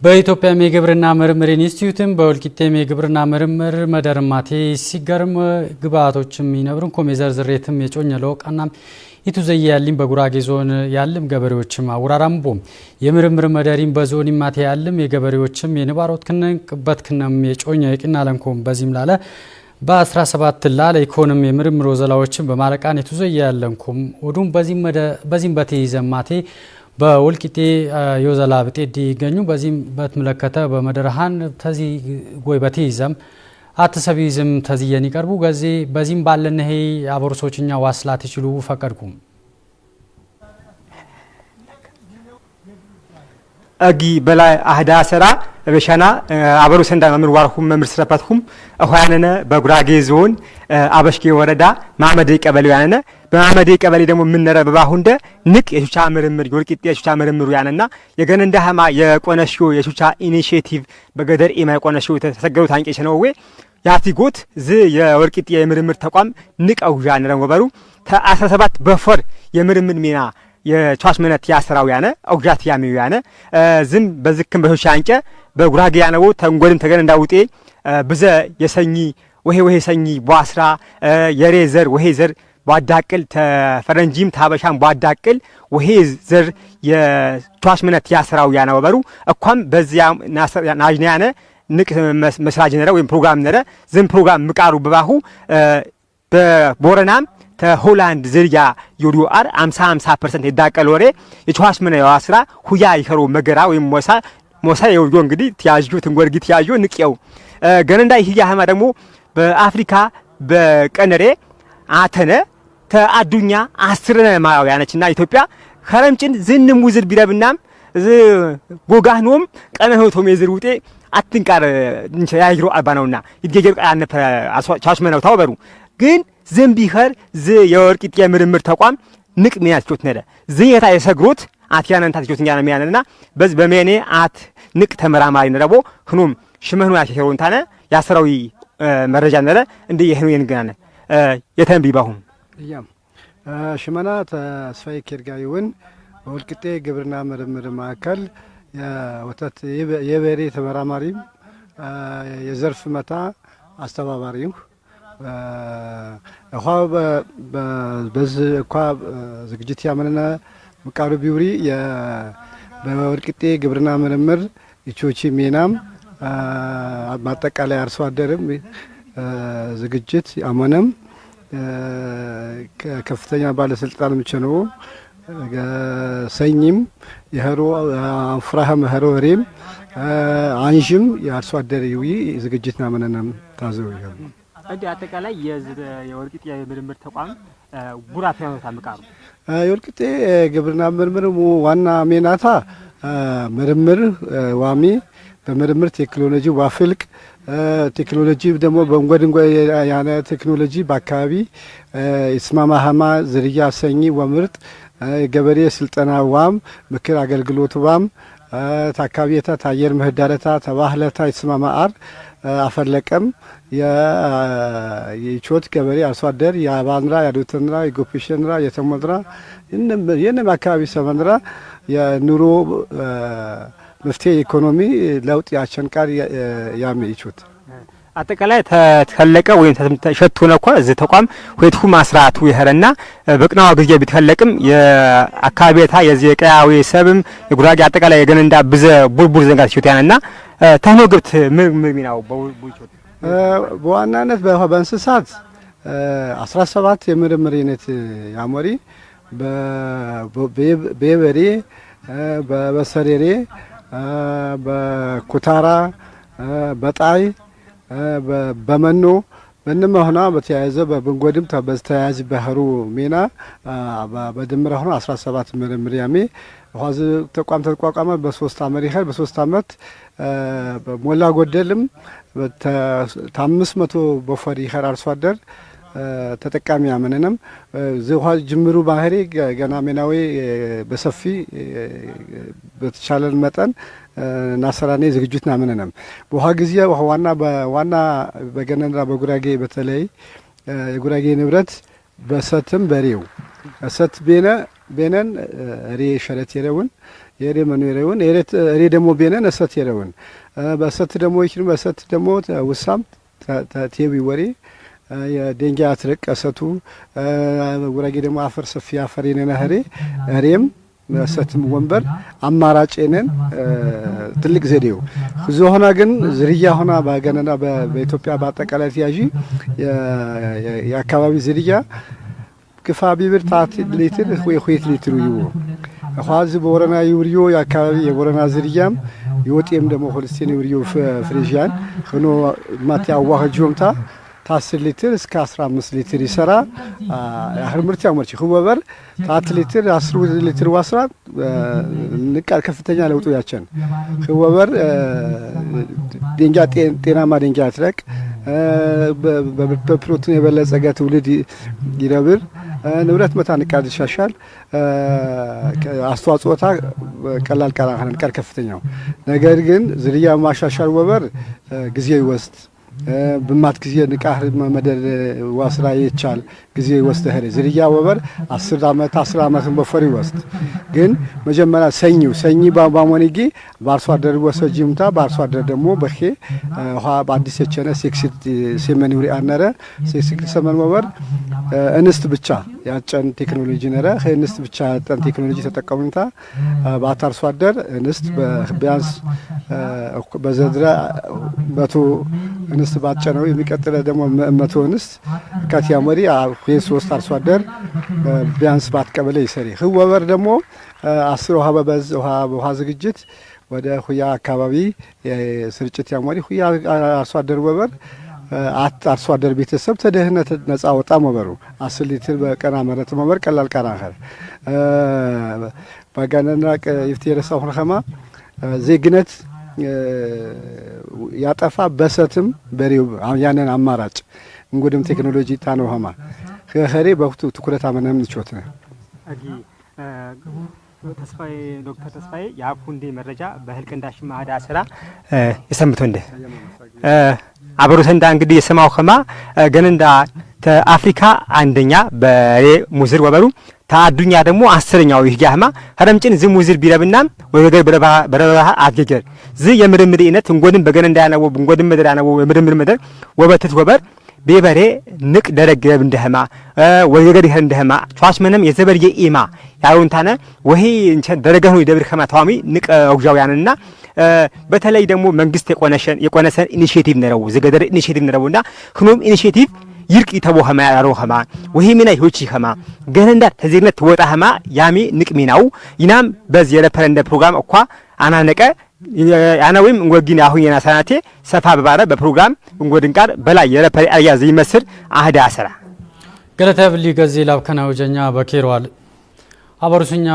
በኢትዮጵያም የግብርና ምርምር ኢንስቲትዩትም በወልቂጤም የግብርና ምርምር መደርማቴ ሲገርም ግብአቶችም ይነብርን ኮም የዘርዝሬትም የጮኘ ለወቃናም ይቱ ዘየ ያሊም በጉራጌ ዞን ያልም ገበሬዎችም አውራራምቦ የምርምር መደሪም በዞን ይማቴ ያልም የገበሬዎችም የንባሮት ክነን ቅበት ክነም የጮኘ የቅና ለንኮም በዚህም ላለ በ17 ላለ ኢኮኖሚ የምርምር ወዘላዎችን በማለቃን የቱዘየ ያለንኩም ወዱም በዚህም በተይዘማቴ በወልቂጤ የወዘላ ብጤዲ ይገኙ በዚህም በትመለከተ በመደርሃን ተዚ ጎይ በተይዘም አትሰቢዝም ተዚየን ይቀርቡ ገዜ በዚህም ባለነሄ አበርሶችኛ ዋስላት ይችሉ ፈቀድኩም አጊ በላይ አህዳ ሰራ በሻና አበሩ ሰንዳ መምር ዋርሁም መምር ስረፓትሁም እሆያነነ በጉራጌ ዞን አበሽጌ ወረዳ ማመዴ ቀበሌ ያነነ በማመዴ ቀበሌ ደግሞ የምንረ በባሁንደ ንቅ የሹቻ ምርምር የወልቂጤ የሹቻ ምርምሩ ያነና የገነንዳ ሀማ የቆነሽዮ የሹቻ ኢኒሺዬቲቭ በገደር ኢማ የቆነሽዮ ተሰገሩ ታንቄ ሸነወዌ ያቲጎት ዝ የወልቂጤ የምርምር ተቋም ንቅ አውዣ ነረን ወበሩ ተ17 በፈር የምርምር ሚና የቻስ መነት ያሰራው ያነ አውጃት ያሚው ያነ ዝም በዝክም በሾሻ አንጨ በጉራጌ ያነው ተንጎድም ተገን እንዳውጤ ብዘ የሰኚ ወሄ ወሄ ሰኚ ቧስራ የሬ ዘር ወሄ ዘር ቧዳቅል ተፈረንጂም ታበሻም ቧዳቅል ወሄ ዘር የቻስ መነት ያሰራው ያነ ወበሩ እኳም በዚያ ናጅና ያነ ንቅ መስራጅ ነረ ወይም ፕሮግራም ነረ ዝም ፕሮግራም ምቃሩ በባሁ በቦረናም ተሆላንድ ዝርያ ዩሪዮ አር 50 50% የዳቀል ወሬ የቸዋስ ምን ያዋስራ ሁያ ይኸሮ መገራ ወይም ሞሳ ሞሳ የውዮ እንግዲህ ትያዡ ትንጎርጊ ትያዡ ንቅየው ገነንዳ ይህያ ሀማ ደግሞ በአፍሪካ በቀነሬ አተነ ተአዱኛ አስርነ ማያው ያነችና ኢትዮጵያ ከረምጭን ዝንም ውዝር ቢረብናም ዝ ጎጋህኖም ቀነሆ ቶሜዝር ውጤ አትንቃር ያይሮ አባ ነውና ይገጀር ቃል ቻሽ መናው ታወበሩ ግን ዝም ቢኸር ዝ የወርቂጤ ምርምር ተቋም ንቅ ሚያስቾት ነረ ዝየታ የሰግሮት አትያነን ታትቾት ኛና ሚያነና በዝ በሜኔ አት ንቅ ተመራማሪ ነረቦ ህኑም ሽመህኑ ያሸሮን ታነ ያሰራዊ መረጃ ነረ እንደ ይህኑ የንገናነ የተንቢ ባሁን እያም ሽመና ተስፋዬ ኬርጋይውን በወልቂጤ ግብርና ምርምር ማዕከል የወተት የበሬ ተመራማሪም የዘርፍ መታ አስተባባሪው እኳ በዚ እኳ ዝግጅት ያመነነ ምቃሩ ቢውሪ በወልቂጤ ግብርና ምርምር ይቾቺ ሜናም ማጠቃላይ አርሶ አደርም ዝግጅት አመነም ከፍተኛ ባለስልጣን ምቸነው ሰኝም የህሮ አንፍራህም ህሮ ሬም አንዥም የአርሶ አደር ይዊ ዝግጅት ናመነነም ታዘው ይሆኑ እንዲ አጠቃላይ የወልቂጤ የምርምር ተቋም ጉራት ያወታ ምቃሩ የወልቂጤ ግብርና ምርምር ዋና ሜናታ ምርምር ዋሚ በምርምር ቴክኖሎጂ ዋፍልቅ ቴክኖሎጂ ደግሞ በእንጎድንጎ ያለ ቴክኖሎጂ በአካባቢ ይስማማሃማ ዝርያ ሰኚ ወምርጥ ገበሬ ስልጠና ዋም ምክር አገልግሎት ዋም ታካቢየታ ታየር ምህዳረታ ተባህለታ ይስማማአር አፈለቀም የቾት ገበሬ አርሶ አደር የአባንራ የአዶተንራ የጎፔሸንራ የተሞድራ የንም አካባቢ ሰመንራ የኑሮ መፍትሄ ኢኮኖሚ ለውጥ ያቸንቃር ያሜ ይቾት አጠቃላይ ተተለቀ ወይም ተሸቱ ነኳ እዚ ተቋም ሁለቱ ማስራቱ ይሄረና በቅናዋ ጊዜ ቢተለቅም የአካባቢታ የዚህ የቀያዊ ሰብም የጉራጌ አጠቃላይ የገነንዳ ብዘ ቡርቡር ዘንጋ ተሽት ያነና ተህኖ ግብት ምር ሚናው በቡርቡር በዋናነት በእንስሳት 17 የምርምር ዩኒት ያሞሪ በበሬ በበሰሬሬ በኩታራ በጣይ በመኖ በንመ ሆና በተያያዘ በብንጎድም በተያያዘ ባህሩ ሜና በድምረ ሆኖ 17 ምርምር ያሜ ኋዝ ተቋም ተቋቋመ በሶስት አመት ይኸር በሶስት አመት ሞላ ጎደልም 500 በፈር ይኸር አርሶ አደር ተጠቃሚ ያመነንም ዝውሃ ጅምሩ ባህሪ ገና ሜናዊ በሰፊ በተቻለን መጠን ናሰራኔ ዝግጅት ናምንንም በውሃ ጊዜ ዋና ዋና በገነንራ በጉራጌ በተለይ የጉራጌ ንብረት በሰትም በሬው እሰት ቤነ ቤነን ሬ ሸረት የረውን የሬ መኖ የረውን ሬ ደግሞ ቤነን እሰት የረውን በሰት ደግሞ ይችላል በሰት ደግሞ ውሳም ቴቢ ወሬ የደንጃ አትረቅ እሰቱ ጉራጌ ደግሞ አፈር ሰፊ አፈር የነና ህሬ ሬም ሰትም ወንበር አማራጭ የነን ትልቅ ዘዴው ሆና ግን ዝርያ ሆና በገነና በኢትዮጵያ በአጠቃላይ ትያዢ የአካባቢ ዝርያ ክፋ ቢብር ታት ሊትር ወይ ሁለት ሊትር ይው ኋዝ በወረና ይውሪዮ የአካባቢ የቦረና ዝርያም የወጤም ደግሞ ሆልስቴን ይውሪዮ ፍሬዥያን ሆኖ ማት ያዋህ ጆምታ 10 ሊትር እስከ 15 ሊትር ይሰራ ያህር ምርት ያመርች ህወበር ታት ሊትር 10 ሊትር ዋስራ ንቃር ከፍተኛ ለውጡ ያቸን ህወበር ደንጃ ጤናማ ደንጃ አትረቅ በፕሮቲን የበለጸገ ትውልድ ይረብር ንብረት መታ ንቃር ይሻሻል አስተዋጽኦታ ቀላል ቃል ንቃር ከፍተኛው ነገር ግን ዝርያ ማሻሻል ወበር ጊዜ ይወስድ ብማት ጊዜ ንቃህ መደር ዋስራ ይቻል ጊዜ ይወስድ ህሬ ዝርያ ወበር 10 ዓመት 10 ዓመትን በፈር ይወስድ ግን መጀመሪያ ሰኚው ሰኚ ባሞኒጊ ባርሶ አደር ወሰጂምታ ባርሶ አደር ደግሞ በኼ ውሃ በአዲስ የቸነ ሴክሲት ሴመን ይውሪ አነረ ሴክሲት ሰመን ወበር እንስት ብቻ ያጨን ቴክኖሎጂ ነረ እንስት ብቻ ያጨን ቴክኖሎጂ ተጠቀሙንታ በአታርሶ አደር እንስት ቢያንስ በዘድራ 100 እንስት ባጨነው የሚቀጥለ ደግሞ 100 እንስት ካቲያመሪ ሶስት አርሶ አደር ቢያንስ ባትቀበለ ይሰሪ ህወበር ደግሞ 10 ውሃ በበዝ ውሃ ዝግጅት ወደ ሁያ አካባቢ ስርጭት ያመሪ ሁያ አርሶ አደር ወበር አርሶ አደር ቤተሰብ ተደህነት ነፃ ወጣ መበሩ 10 ሊትር በቀን አመረት መበር ቀላል ቃራኸር ባጋነና ይፍት የረሳው ኸማ ዜግነት ያጠፋ በሰትም በሬው ያንን አማራጭ እንጎድም ቴክኖሎጂ ታነው ኸማ ከኸሬ በኩቱ ትኩረት አመነም ንቾት ነው አጊ ተስፋዬ ዶክተር ተስፋዬ የአኩንዴ መረጃ በህልቅንዳሽ ማዳ ስራ የሰምቶ እንደ አበሩ ሰንዳ እንግዲህ የሰማው ኸማ ገነንዳ ተአፍሪካ አንደኛ በሬ ሙዝር ወበሩ ታዱኛ ደግሞ 10ኛው ይህ ጋህማ ሀረምጭን ዝ ሙዝር ቢረብና ወገገር በረባ አትገገር ዝ የምርምር ኢነት እንጎድን በገነንዳ ያነው እንጎድን መደር ያነው የምርምር መደር ወበትት ወበር ቤበሬ ንቅ ደረገብ እንደህማ ወገገር ይሄ እንደህማ ቿሽ ምንም የዘበር የኢማ ያሩንታነ ወሄ እንቸ ደረገሁ ይደብር ከማ ታዋሚ ንቅ አውጃው ያንና በተለይ ደግሞ መንግስት የቆነሰን ኢኒሺዬቲቭ ነረው ዘገደር ኢኒሺዬቲቭ ነረውና ህኖም ኢኒሺዬቲቭ ይርቅ ይተቦ ኸማ ያሮ ኸማ ወሄ ሚና ይሆቺ ኸማ ገነንዳ ተዜግነት ትወጣ ኸማ ያሚ ንቅ ሚናው ይናም በዚ የረፈረንደ ፕሮግራም እኳ አናነቀ ያናወይም እንጎጊን አሁን የናሳናቴ ሰፋ በባረ በፕሮግራም እንጎድን ቃር በላይ የረፈሪ አያ ዘይመስር አህዳ አሰራ ገለታ ብሊ ገዜ ላብከና ወጀኛ በኬሯል አበሩስኛ።